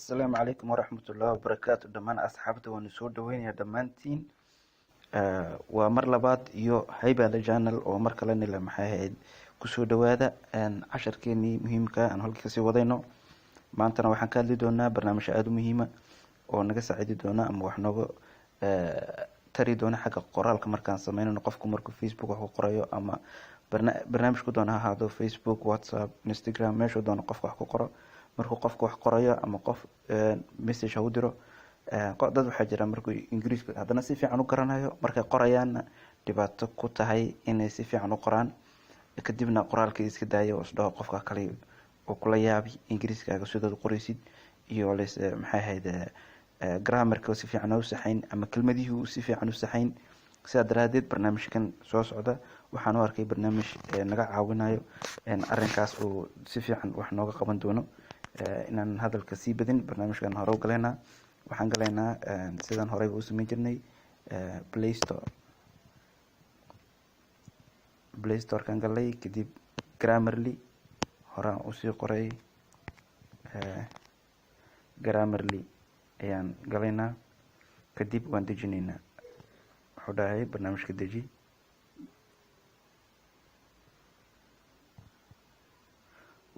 Asalaamu calaykum waraxmatullaahi wabarakaatu. Dhammaan asxaabta waanu soo dhaweynayaa dhammaantiin. Waa mar labaad iyo Haybaada Channel oo mar kale nila maxay ahayd kusoo dhawaada casharkeenii muhiimka aan halkii kasii wadayno. Maantana waxaan ka hadli doonaa barnaamij aada u muhiima oo naga saacidi doona ama wax nooga tari doona xagga qoraalka markaan sameynayno. Qofku markuu Facebook wax ku qorayo ama barnaamijku doona ha ahaado, Facebook, WhatsApp, Instagram, meeshuu doono qofka wax ku qoro, markuu qofku wax qorayo ama qof message ha u diro, dad waxaa jira markuu Ingiriisku haddana si fiican u garanayo, markay qorayaanna dhibaato ku tahay inay si fiican u qoraan. Kadibna qoraalkii iska daayo oo isdhaho qofka kale oo kula yaabi Ingiriiskaaga sidaad u qoraysid iyo les maxay ahayd grammarka si fiican u saxayn ama kelmadihii uu si fiican u saxayn. Sidaa daraadeed barnaamijkan soo socda waxaan u arkay barnaamij naga caawinayo arrinkaas oo si fiican wax nooga qaban doono. Inaan hadalka sii badin, barnaamijkan hore u galaynaa. Waxaan galaynaa sidaan horeyba u sameyn jirnay Play Store. Play Store-kan galay, kadib Grammarly horaan usii qoray, Grammarly ayaan galaynaa, kadib waan dejinaynaa. Wuxuu dhahay barnaamijka deji.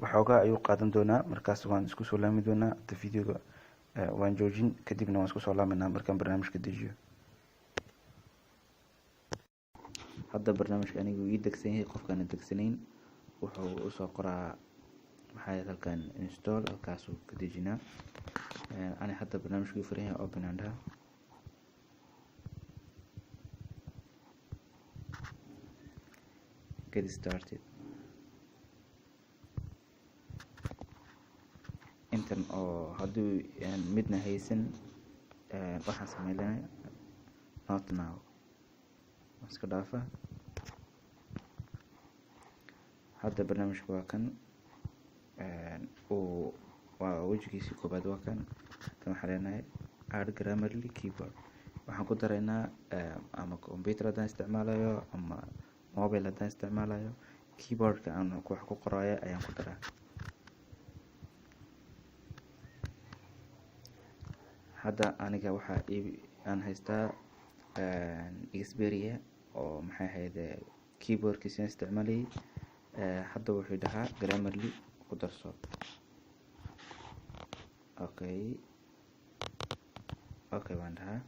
Waxoogaa ayuu qaadan doonaa, markaas waan isku soo laami doonaa. Hadda videoga waan joojin, kadibna waan isku soo laaminaa markaan barnaamijka dejiyo. Hadda barnaamijka anigu ii degsan yahay. Qofkaana degsanayn wuxuu usoo qoraa maxaa halkan install, halkaasuu ka dejinaa. Ani hadda barnaamijka ii furan yahay, open aan dhaha. Get started. Intan oo hadduu midna haysan, waxaan sameynaya not now, waan iska dhaafa. Hadda barnaamijka waa kan, uu waa wejigiisii koobaad, waa kan. Kan waxaan leenahay add Grammarly keyboard. Waxaan ku daraynaa ama computer haddaan isticmaalayo ama mobile haddaan isticmaalayo, keyboardka aan wax ku qorayo ayaan ku daraa. Hadda aniga waxaa aan haystaa Xperia oo maxay ahayd keyboardkiisa aan isticmaalayay. Hadda wuxuu dhahaa Grammarly ku darso. Okay, baan dhahaa.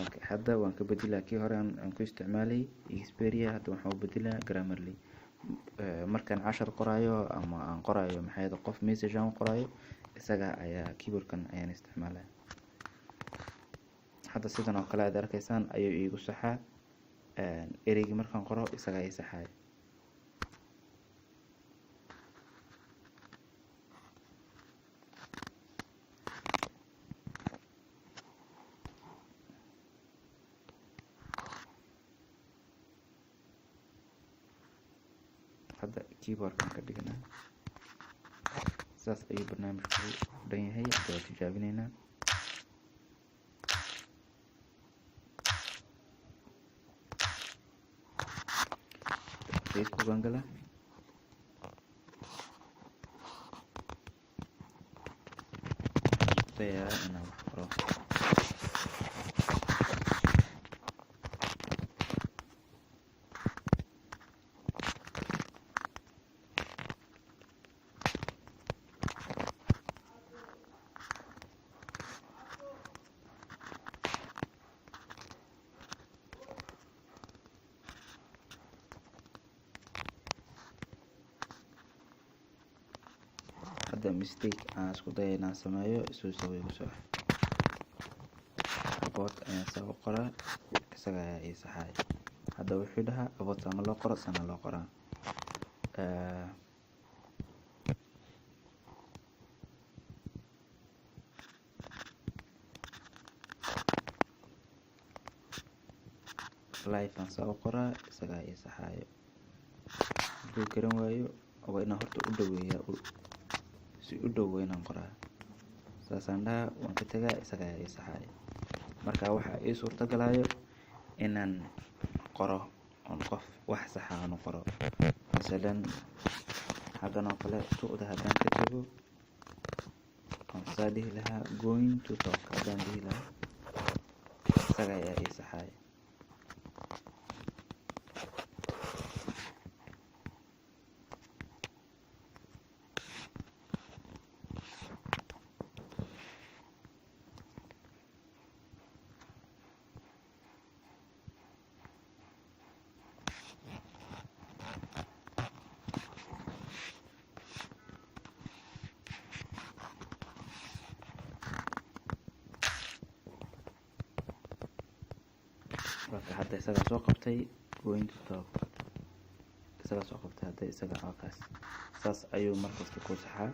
Okay, hadda waan ka bedelaa kii hore aan ku isticmaalayay Xperia, hadda waxaan u bedelaa Grammarly. Markaan cashar qoraayo ama aan qoraayo maxay ahayd qof message aan u qoraayo, isaga ayaa keyboardkan ayaan isticmaalaya. Hadda sidan oo kale aad arkaysaan ayuu iigu saxaa ereygii markaan qoro, isaga ii saxaaya. Hadda keyboardkan ka dhignaa. Saas ayuu barnaamijku u dhan yahay. Hadda waa tijaabineynaa. Facebook aan galaa. Isku dayaa inaan wax qoro. Hadda mistake aan isku daya inaan sameeyo, isuu igu soo about ayaan saa u qoraa, isaga ayaa ii saxaya. Hadda wuxuu dhahaa about sama loo qoro, sana loo qoraa. Live aan saa u qoraa, isagaa ii saxaayo. Hadduu garan waayo, waa inaan horta u dhaweeyaa, si u dhow waa inaan qoraa. Saasaan dhahaa, waan ka tagaa, isaga ayaa ii saxaaya. Marka waxaa ii suurta galayo inaan qoro. Oon qof wax saxa aan u qoro. Masalan, xaggan oo kale tu'da haddaan ka tago, oon saa dhihi lahaa, "going to talk" haddaan dhihi lahaa, isaga ayaa ii saxaya. Marka hadda isagaa soo qabtay, "going to talk" isagaa soo qabtay hadda isaga. Kaas saas ayuu markasta ku saxaa.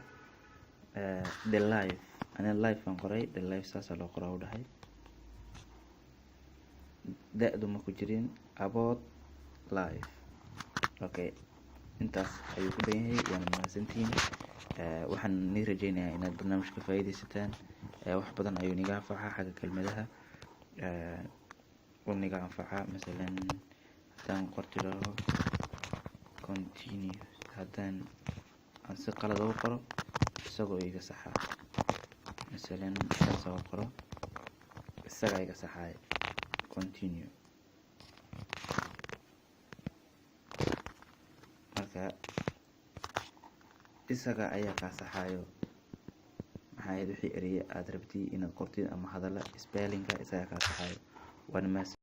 The life, ani life baan qoray. The life saasaa loo qoraa, u dhahay. Da-du ma ku jirin about life. Okay, intaas ayuu ku dhan yahay. Waana mahadsantihiin. Waxaan nii rajeynayaa inaad barnaamijka faa'iidaysataan. Wax badan ayuu niga anfacaa, xagga kelmadaha uu niga anfacaa. Masalan, haddaan qortiraho continue, haddaan aan si qalad ugu qoro, isagoo iga saxaa. Masalan, saas oo qoro, isagaa iga saxaay continue. Marka isaga ayaa kaa saxaayo. Maxaa ahayd wixii ereye aad rabtid inaad qortid ama hadalla spelling-ka, isagaa kaa saxaayo. Waana mahadsan.